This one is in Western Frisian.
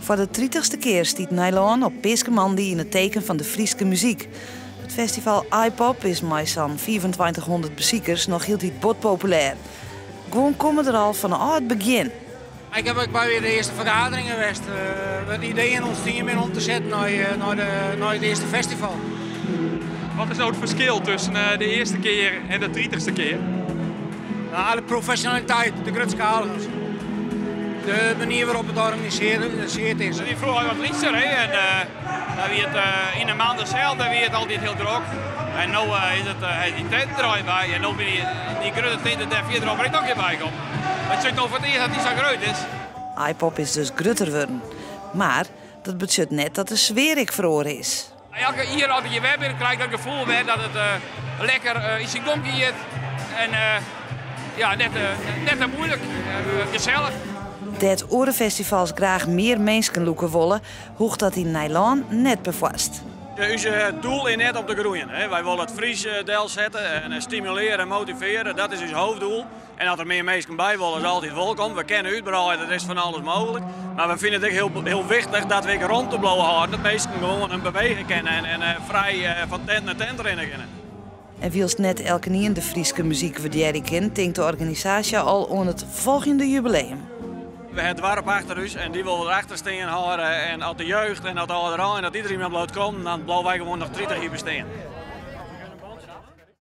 Foar de tritichste kear stiet Nijlân op Peaskemoandei yn it teken fan de Fryske muzyk. It festival Aaipop is mei sa'n 2500 besikers noch hieltyd bot populêr. Guon komme der al fanôf it begjin. Ik ha ek by de earste fergaderingen west, wêr't ideeën ûntstien binne om te setten nei it earste festival. Wat is no it ferskil tusken de earste kear en de tritichste kear? Nou, de profesjonaliteit, de grutskaligens. De manier wêrop't it organisearre is. It wie froeger wat lytser hè en dan wie it yn de maand sels dan wie it altyd hiel drok. En no is it dy tenten der al by en no binne dy grutte tinten dêr fierderop ek noch in kear by kommen. It sjocht no foar it earst dat dy sa grut is. Aaipop is dus grutter wurden. Mar dat betsjut net dat de sfear ek feroare is. Elke jier as ik hjir wer bin, krij ik dat gefoel wer dat it lekker yn syn gong giet. En ja, net, net te muoilik, gesellich. Dêr't oare festivals graach mear minsken lûke wolle, hoecht dat yn Nijlân net perfoarst. Us doel is net om te groeien. Wy wolle it Fries delsette en stimulearje en motivearje. Dat is ús hoofddoel. En as der mear minsken by wolle, is altyd wolkom. We kinne útbreide, der is fan alles mooglik. Mar we fine it ek hiel, hiel wichtich dat we ek romte bliuwe hâlden. Dat minsken gewoan him bewege kinne en frij fan tent nei tent rinne kinne. En wylst net elkenien de Fryske muzyk wurdearje kin, tinkt de organisaasje al oan it folgjende jubileum. We ha it doarp achter ús en dy wolle we derachter stean hâlde. En as de jeugd en as de âlderein, dat iedereen mar bliuwt kommen, dan bliuwe wy gewoan noch 30 jier bestean.